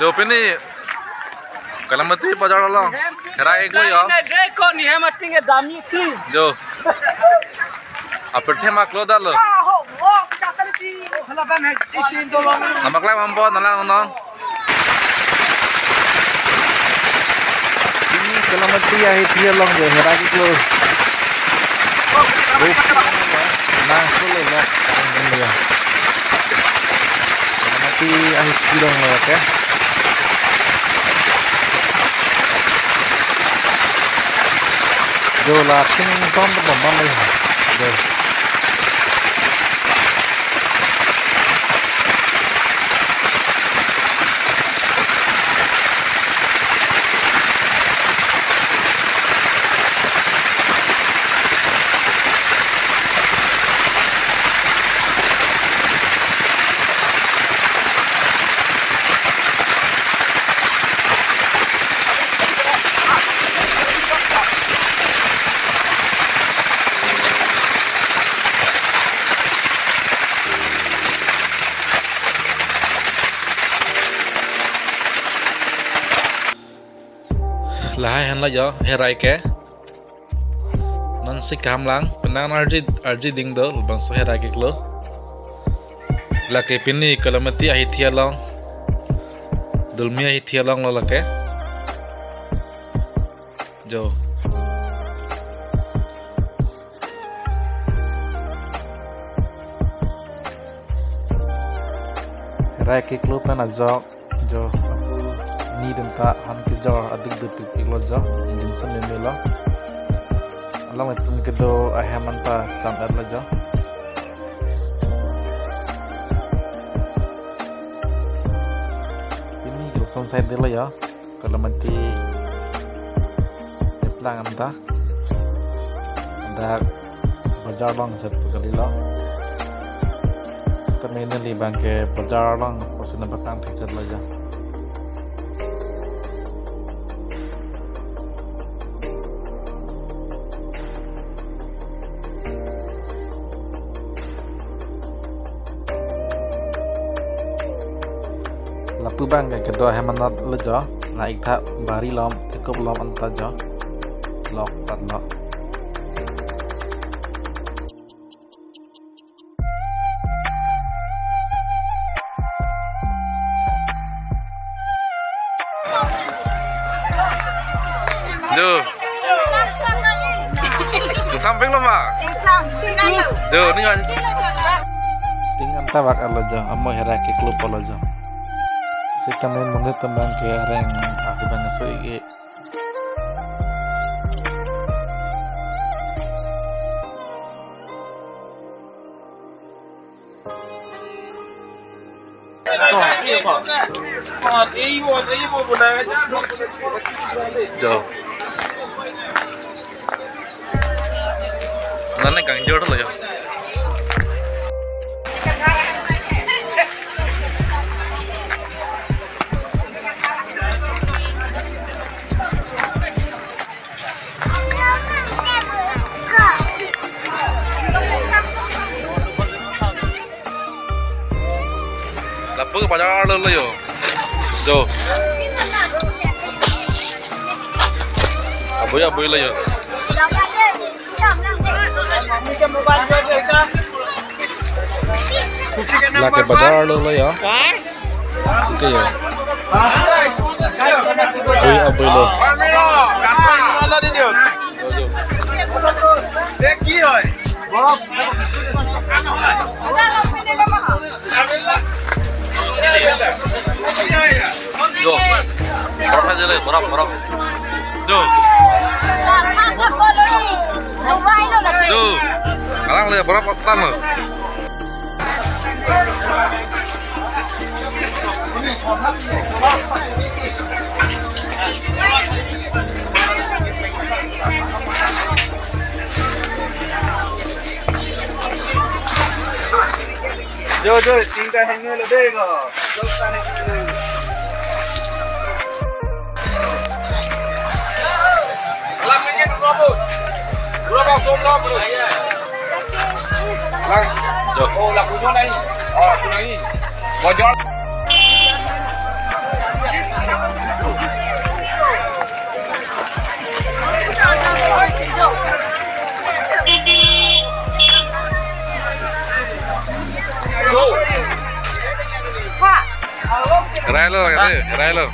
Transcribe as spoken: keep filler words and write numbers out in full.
Jo, pini Kalamati bajar along herai iklo jo. Ne de ko ni hem ating e dami ti. Jo. Apirthe ma klo dalo. Namaklai mambo nanglang non. Pini Kalamati ahithi along jo herai iklo. Nang klo lo. Kalamati ahithi along lo ke. Jo, la thing som bom bom le. Jo. Lahai henlo jo herai ke. Non si kam lang, penang arji, arji ding do, labangso herai iklo. Lake pini Kalamati ahithi along, Dulmi ahithi along lo lake. Jo. Herai iklo pen ajok jo, lapu ni adim ta han kejor aduk dupik pik lo jo, injin sen meme lo. Alanglitum kedo ahem anta cham et lo jo. Pini kelason side lo jo. Kalamati eplang anta. Dak bajar along jat pagari lo. Sita mene li bang ke bajar along pasi na baplang thek jat lo jo. Lapu bang ke kedo ahem anat lo jo, na ik tha bari lom, thekup lom anta jo, lok pat lo. Jo. Samping lo ma. Samping lo. Jo, ni kan. Ting anta bak alo jo, amo herai iklo pulo jo. Sita main monit tembang ke areng aku bang so i. Jo. Nane kangjor lo jo. Lapu ke bajar lo lo jo. Jo. Abui abui lo jo. Lake bajar lo lo jo. Oke jo. Abui abui lo. Jo. Borok aja le, borok, borok. Jo. Jo. Kalang le, borok patan lo. Jo, jo, tingka hengno lo dei ko. Jo, ta hengno. Alam ini berapa? Berapa som lo, bro? Lang. Jo. Oh, laku jo nai. Oh, laku nai. Bojol. Railo, railo.